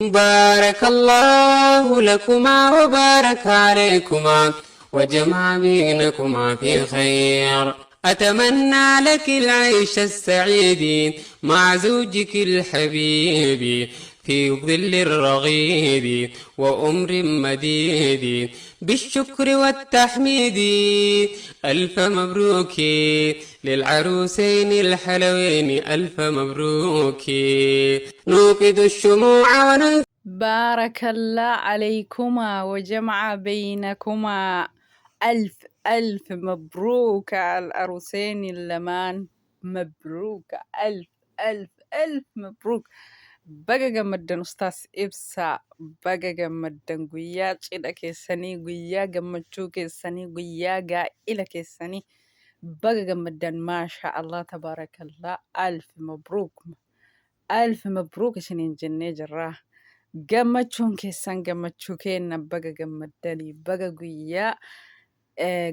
بارك الله لكما وبارك عليكما وجمع بينكما في خير. أتمنى لك العيش السعيد مع زوجك الحبيب في ظل الرغيد وأمر مديد بالشكر والتحميد. ألف مبروك للعروسين الحلوين، ألف مبروك. نوقد الشموع وننثر بارك الله عليكما وجمع بينكما. ألف ألف مبروك على العروسين اللمان. مبروك، ألف ألف ألف مبروك. Baga gammaddan Ustaas Ibsaa, baga gammaddan guyyaa cidha keessanii, guyyaa gammachuu keessanii, guyyaa gaa'ila keessanii baga gammaddan. Maasha Allah, tabaarakallah, alf mabruuk, alf mabruuk isiniin jennee jirra. Gammachuun keessan gammachuu keenna. Baga gammaddanii, baga guyyaa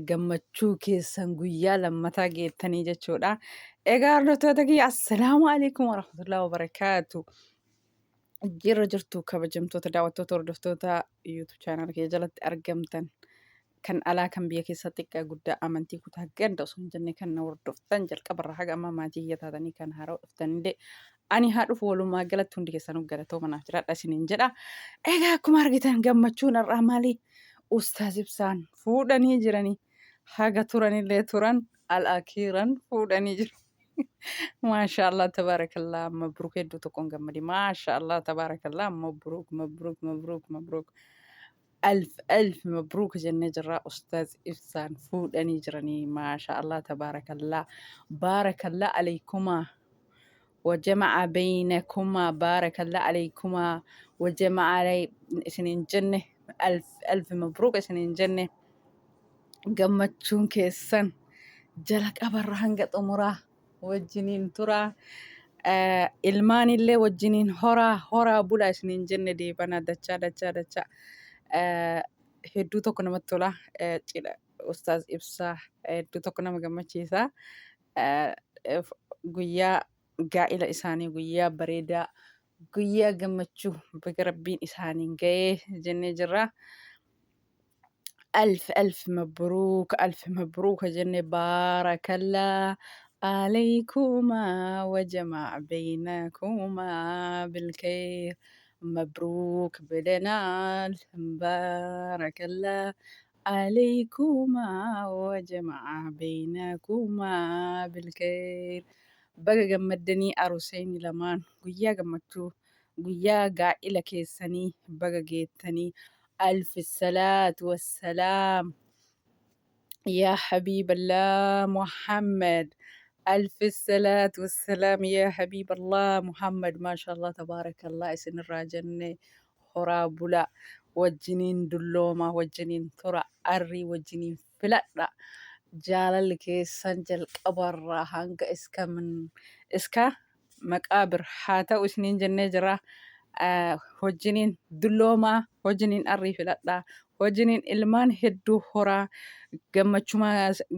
gammachuu keessan guyyaa lammataa geettanii jechuudha. Egaa hordoftoota kiyya, assalaamu alaikum warahmatullahi wabarakaatu. Jirra jirtu kabajamtoota daawwattoota hordoftoota YouTube channel kiyya jalatti argamtan, kan alaa kan biyya keessaa, xiqqaa guddaa, amantii kutaa ganda osoo hin jenne kan na hordoftan, jalqabarraa haga ammaa maatii kiyya taatanii kan haaraa dhuftanillee ani haa dhufu. Walumaa galatti hundi keessanuu galatooma, naaf jiraadha isiniin jedha. Egaa akkuma argitan gammachuun har'aa maali? Ustaaz Ibsaan fuudhanii jiranii, haga turanillee turan al-akiiran fuudhanii jiru. Maasha Allah, tabaarakallah, mabruuk. Hedduu tokkoon gammade. Maasha Allah, tabaarakallah, mabruuk, mabruuk, mabruuk, mabruuk. Alf alf mabruuk jennee jirra. Ustaaz Ibsaan fuudhanii jiranii. Maasha Allah, tabaarakallah, baarakallah alaykumaa وجمع بينكما، بارك الله عليكما وجمع علي isiniin jenne. ألف ألف مبروك isiniin jenne. Gammachuun keessan jalqabarra hanga xumuraa wajjiniin turaa. Ilmaan illee wajjiniin horaa, horaa bulaa isiniin jenne. Deebana dachaa dachaa dachaa. Hedduu tokko namatti tola. Cidha Ustaaz Ibsaa hedduu tokko nama gammachiisa. Guyyaa gaa'ila isaanii guyyaa bareedaa, guyyaa gammachuu baga Rabbiin isaaniin ga'ee jennee jirra. ألف ألف مبروك، ألف مبروك jenne. بارك الله عليكما وجمع بينكما بالخير. مبروك ብለናል። بارك الله عليكما وجمع بينكما بالخير. Baga gammaddanii aruseenyi lamaan, guyyaa gammachuu, guyyaa gaa'ila keessanii baga geettanii. ألف الصلاة والسلام يا حبيب الله محمد، ألف الصلاة والسلام يا حبيب الله محمد. ما شاء الله، تبارك الله isinirraa jenne. Horaa bulaa, wajjiniin dullooma, wajjiniin tura, arrii wajjiniin filadha. Jaalalli keessan jalqabarraa hanga iska maqaabir haa ta'u isiniin jennee jira. Wajjiniin dulloomaa, wajjiniin arrii filadhaa, wajjiniin ilmaan hedduu horaa. Gammachuma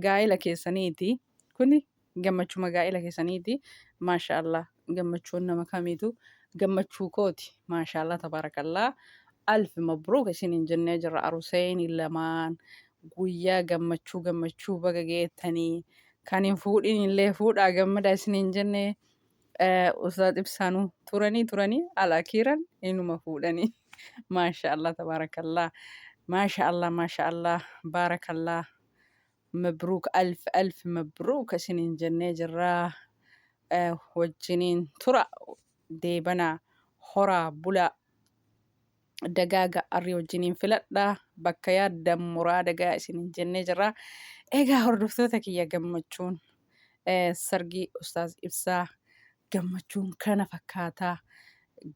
gaa'ila keessaniiti kuni, gammachuma gaa'ila keessaniiti. Maasha Allah, gammachuun nama kamiitu gammachuu kooti. Maasha Allah, tabaarakallah, ألف مبروك isiniin jennee jirra. Aruseen lamaan guyyaa gammachuu gammachuu baga geettanii. Kan hin fuudhin illee fuudhaa gammada isiniin jennee. Ustaaz Ibsaanuu turanii turanii alaakiiran inuma fuudhanii. Maasha Allah, tabaarakallah, maasha Allah, maasha Allah, baarakallah, مبروك، ألف ألف مبروك isiniin jennee jirra. Wajjiniin tura, deebanaa, horaa bulaa, dagaaga, arrii wajjiniin filadhaa, bakka yaaddan muraada gahaa isiniin jennee jirra. Egaa hordoftoota kiyya, gammachuun sargii Ustaaz Ibsaa gammachuun kana fakkaataa.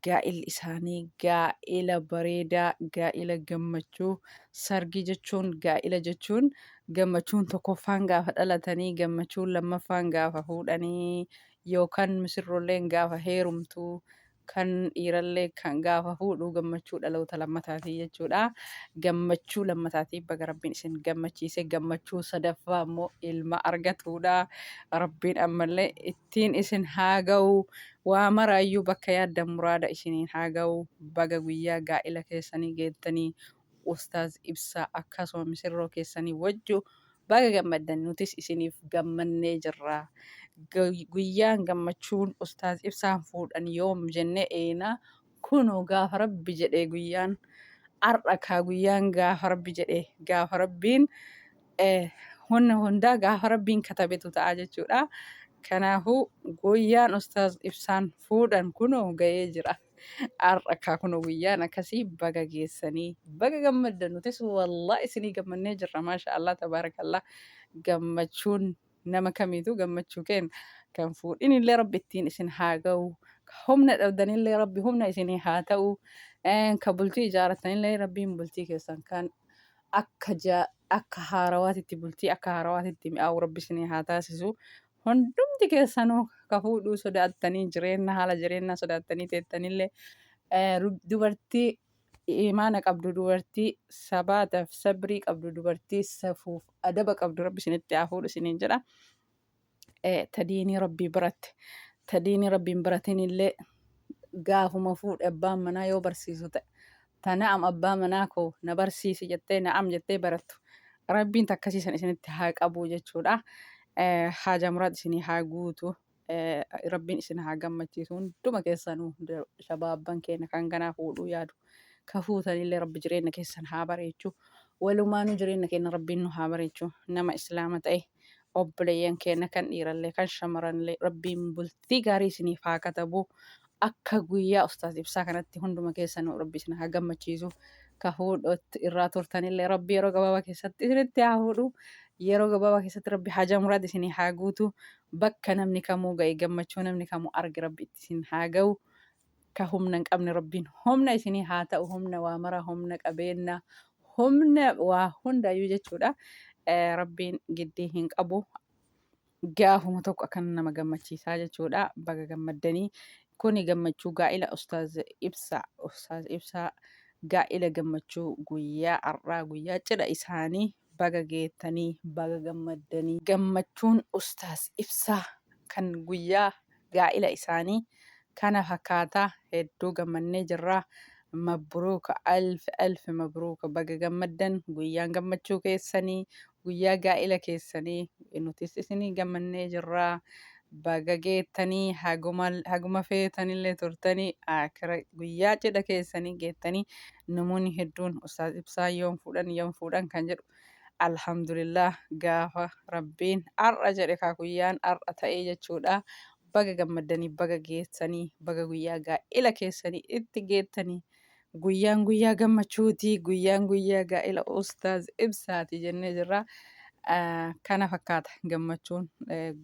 Gaa'illi isaanii gaa'ila bareedaa, gaa'ila gammachuu. Sargii jechuun, gaa'ila jechuun, gammachuun tokkoffaan gaafa dhalatanii, gammachuun lammaffaan gaafa fuudhanii yookaan misirroolleen gaafa heerumtuu. Kan dhiirallee kan gaafa fuudhu gammachuu dhaloota lammataatii jechuudha. Gammachuu lammataatii baga Rabbiin isin gammachiise. Gammachuu sadaffaa immoo ilma argatuudha. Rabbiin ammallee ittiin isin haa ga'u. Waa maraayyuu bakka yaaddan muraada isiniin haa ga'u. Baga guyyaa gaa'ila keessanii geettanii Ustaaz Ibsaa akkasuma misirroo keessanii wajju baga gammaddan nutis isiniif gammannee jirra. Guyyaan gammachuun Ustaaz Ibsaan fuudhan yoom jennee eeyna kunoo gaafa Rabbi jedhee guyyaan har'a kaa guyyaan gaafa Rabbi jedhee gaafa Rabbiin hunna hundaa gaafa Rabbiin katabetu ta'a jechuudha. Kanaafuu guyyaan Ustaaz Ibsaan fuudhan kunoo ga'ee jira. Har'a kaa kunoo guyyaan akkasii baga geessanii baga gammaddan nutis wallaahi isinii gammannee jirra maasha Allah tabaarakallah gammachuun nama kamiitu gammachuu kenna kan fuudhinillee rabbi ittiin isin haa ga'u ka humna dhabdanillee rabbi humna isinii haa ta'u ka bultii ijaarrattanillee rabbiin bultii keessan kan akka akka haarawaatitti bultii akka haarawaatitti mi'aawu rabbi isinii haa taasisu. Hundumti keessanuu ka fuudhuu sodaattanii jireenya haala jireenyaa sodaattanii teettanillee dubartii imaana qabdu dubartii sabaataaf sabrii qabdu dubartii safuuf adaba qabdu rabbi isinitti haa fuudhu isiniin jedha. Ta diinii rabbii baratte ta diinii rabbiin baratinillee gaafuma fuudhe abbaan manaa yoo barsiisu ta'e ta na'am abbaa manaa koo na barsiisi jettee na'am jettee barattu rabbiin takkasii san isinitti haa qabu jechuudha. Haajaa muraad isinii haa guutu. Rabbiin isin haa gammachiisu hunduma keessanuu shabaabban keenya kan ganaa fuudhuu yaadu. Ka fuutanillee rabbi jireenya keessan haa bareechu. Walumaanuu jireenya keenya rabbiin nu haa bareechu. Nama islaama ta'e obboleeyyan keenya kan dhiirallee kan shamaranillee rabbiin bultii gaarii isiniif haa katabu. Akka guyyaa Ustaaz Ibsaa kanatti hunduma keessanuu Rabbi isin haa gammachiisu. Ka fuudhutti irraa turtanillee Rabbi yeroo gabaabaa keessatti isinitti haa fuudhu. Yeroo gabaabaa keessatti Rabbi hajaa muraad isinii haa guutu. Bakka namni kamuu ga'e gammachuu namni kamuu arge Rabbi itti isin haa ga'u. Ka humna hin qabne Rabbiin humna isinii haa ta'u. Humna waa maraa, humna qabeennaa, humna waa hundaayyuu jechuudha. Rabbiin giddii hin qabu. Gaafuma tokko akkan nama gammachiisaa jechuudha. Baga gammaddanii. Kuni gammachuu gaa'ila Ustaaz Ibsaa. Ustaaz Ibsaa gaa'ila gammachuu guyyaa har'aa guyyaa cidha isaanii baga geettanii baga gammaddanii. Gammachuun Ustaaz Ibsaa kan guyyaa gaa'ila isaanii kana fakkaata hedduu gammannee jirra. Mabruuka alf alf mabruuka baga gammaddan guyyaan gammachuu keessanii guyyaa gaa'ila keessanii nutis isinii gammannee jirra. Baga geettanii haguma haguma feetanillee turtanii akira guyyaa cidha keessanii geettanii namoonni hedduun Ustaaz Ibsaa yoom fuudhan yoom fuudhan kan jedhu alhamdulillah gaafa rabbiin har'a jedhe kaa guyyaan har'a ta'ee jechuudha. Baga gammaddanii baga geessanii baga guyyaa gaa'ila keessanii itti geettanii Guyyaan guyyaa gammachuuti, guyyaan guyyaa gaa'ela Ustaaz Ibsaati jennee jirra. Kana fakkaata gammachuun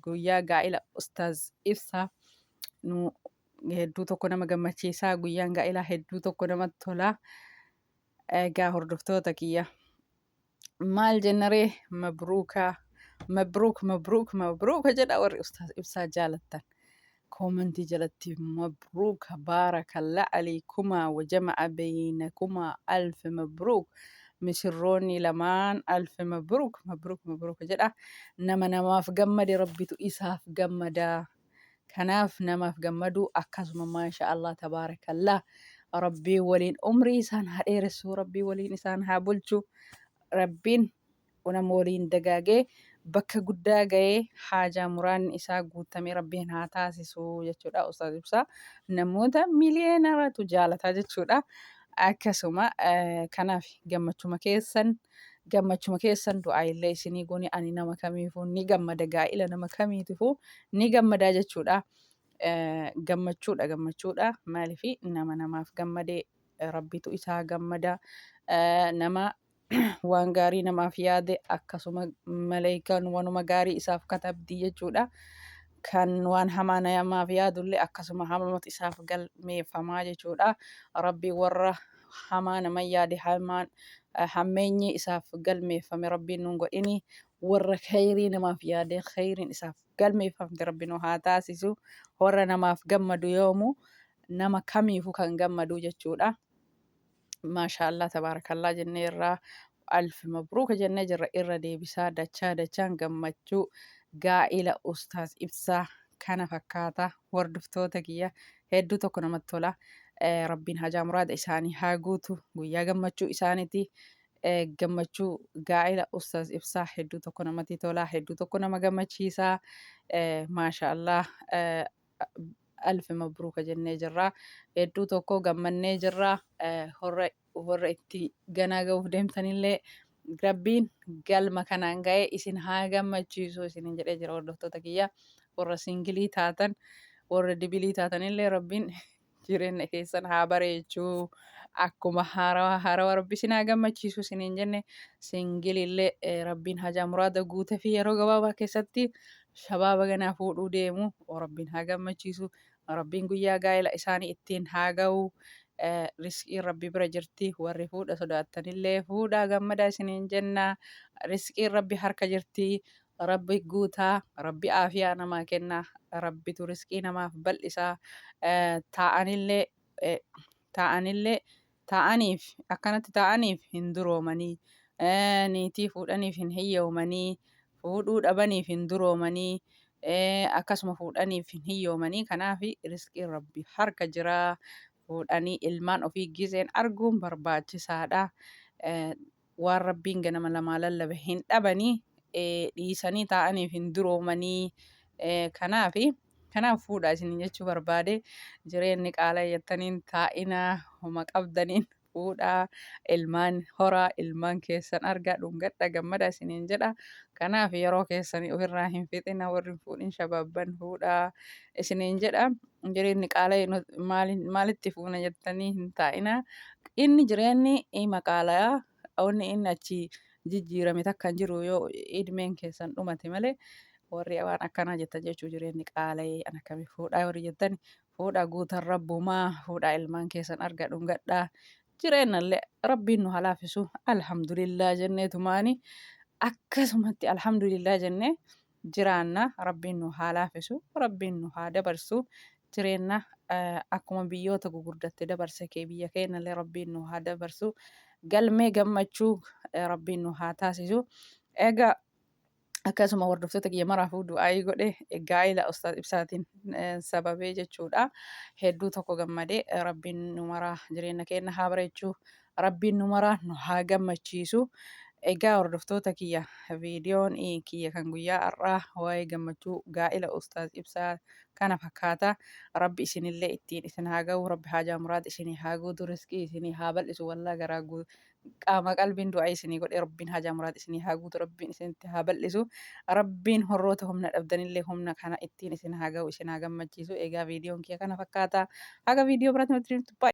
guyyaa gaa'ela Ustaaz Ibsaa nu hedduu tokko nama gammachiisa. Guyyaan gaa'elaa hedduu tokko namatti tola. Egaa hordoftoota kiyya maal jennaree mabruuka mabruuk mabruuk mabruuka jedha warri Ustaaz Ibsaa jaalattan. Koomantii jalatti mabruuka baarakalla aleekumaa wajama'a beeynakumaa alf mabruuk misirroonni lamaan alf mabruuk mabruuk mabruuk jedha. Nama namaaf gammade rabbitu isaaf gammada. Kanaaf namaaf gammaduu akkasuma maasha Allah tabaarakallah rabbii waliin umrii isaan haa dheeressu rabbii waliin isaan haa bulchu rabbiin nama waliin dagaagee bakka guddaa ga'ee haajaa muraanni isaa guutamee rabbiin haa taasisu jechuudha Ustaaz Ibsaa namoota miliyeenaratu jaalataa jechuudha akkasuma kanaaf gammachuma keessan gammachuma keessan du'aa illee isinii goone ani nama kamiifuu ni gammada gaa'ila nama kamiitifuu ni gammadaa jechuudha. Gammachuudha gammachuudha maaliif nama namaaf gammadee rabbitu isaa gammada nama waan gaarii namaaf yaade akkasuma maleeykaan wanuma gaarii isaaf katabdi jechuudha. Kan waan hamaa namaaf yaadullee akkasuma hamamatu isaaf galmeeffamaa jechuudha. Rabbi warra hamaa nama yaade hamaan hammeenyi isaaf galmeeffame rabbiin nun godhini warra kheyrii namaaf yaade kheyriin isaaf galmeeffamte rabbi nu haa taasisu warra namaaf gammadu yoomu Nama kamiifuu kan gammadu jechuudha. Maashaallah tabaarakallaa jennee irraa alfi mabruuka jennee jirra irra deebisaa dachaa dachaan gammachuu gaa'ila ustaaz Ibsaa kana fakkaata hordoftoota kiyya hedduu tokko namatti tola. Rabbiin hajaa muraada isaanii haa guutu guyyaa gammachuu isaaniiti. Gammachuu gaa'ila ustaaz Ibsaa hedduu tokko namatti tola hedduu tokko nama gammachiisa. Maashaallah alfi mabruuka jennee jirra. Hedduu tokko gammannee jirra. Warra itti ganaa ga'uuf deemtanillee Rabbiin galma kanaan ga'ee isin haa gammachiisu isinin jedhee jira hordoftoota kiyya. Warra singilii taatan warra dibilii taatanillee Rabbiin jireenya keessan haa bareechuu akkuma haarawaa haarawaa Rabbi isin haa gammachiisu isiniin jenne singilillee Rabbiin hajaa muraada guute fi yeroo gabaabaa keessatti shabaaba ganaa fuudhuu deemu Rabbiin haa gammachiisu Rabbiin guyyaa gaa'ela isaanii ittiin haa ga'u. Risqiin Rabbi bira jirti. Warri fuudha sodaattanillee fuudhaa gammadaa isiniin jenna. Risqiin Rabbi harka jirti. Rabbi guutaa, Rabbi aafiyaa namaa kenna, Rabbitu risqii namaaf bal'isa. Taa'anillee taa'anillee taa'aniif akkanatti taa'aniif hin duroomanii, niitii fuudhaniif hin hiyyoomanii, fuudhuu dhabaniif hin duroomanii, akkasuma fuudhaniif hin hiyyoomanii. Kanaaf risqiin Rabbi harka jira. Fuudhanii ilmaan ofii gizeen arguun barbaachisaadha. Waan Rabbiin ganama lamaa lallabe hin dhabanii, dhiisanii taa'aniif hin duroomanii. Kanaaf kanaaf fuudhaa isiniin jechuu barbaade jireenyi qaala'e jettaniin taa'inaa homa qabdaniin fuudhaa ilmaan horaa ilmaan keessan argaa dhungadha gammada isiniin jedha. Kanaaf yeroo keessanii ofirraa hin fixina warri hin fuudhin shabaabban fuudhaa isiniin jedha. Jireenyi qaala'e maalitti fuuna jettanii hin taa'inaa. Inni jireenyi maqaalaa wanni inni achi jijjiirame takka hin jiru yoo idmeen keessan dhumate malee warri waan akkanaa jettan jechuu jireenyi qaala'ee an akkami fuudhaa warri jettan fuudhaa guutan rabbumaa fuudhaa ilmaan keessan arga dhungadhaa jireennallee rabbiin nu haa laaffisu alhamdulillah jenneetumaani akkasumatti alhamdulillah jennee jiraanna rabbiin nu haa laaffisu rabbiin nu haa dabarsu jireenna akkuma biyyoota gugurdatte dabarse kee biyya keennallee rabbiin nu haa dabarsu galmee gammachuu rabbiin nu haa taasisu egaa akkasuma hordoftoota kiyya maraafuu du'aayii godhe gaa'ila ustaaz ibsaatiin sababee jechuudha. Hedduu tokko gammadee rabbiin nu maraa jireenya keenya haa bareechuu rabbiin nu maraa nu haa gammachiisu. Egaa hordoftoota kiyya viidiyoon kiyya kan guyyaa har'aa waa'ee gammachuu gaa'ila ustaaz ibsaa kana fakkaata. Rabbi isinillee ittiin isin haa ga'u rabbi haajaa muraad isinii haa guutu riskii isinii haa bal'isu wallaa garaa qaama qalbiin du'aa isinii godhe rabbiin hajaa muraad isinii haa guutu rabbiin isinitti haa bal'isu rabbiin horroota humna dhabdanillee humna kana ittiin isin haa ga'u isin haa gammachiisu egaa viidiyoon kiyya kana fakkaata haga viidiyoo biraatti nutti baay'ee.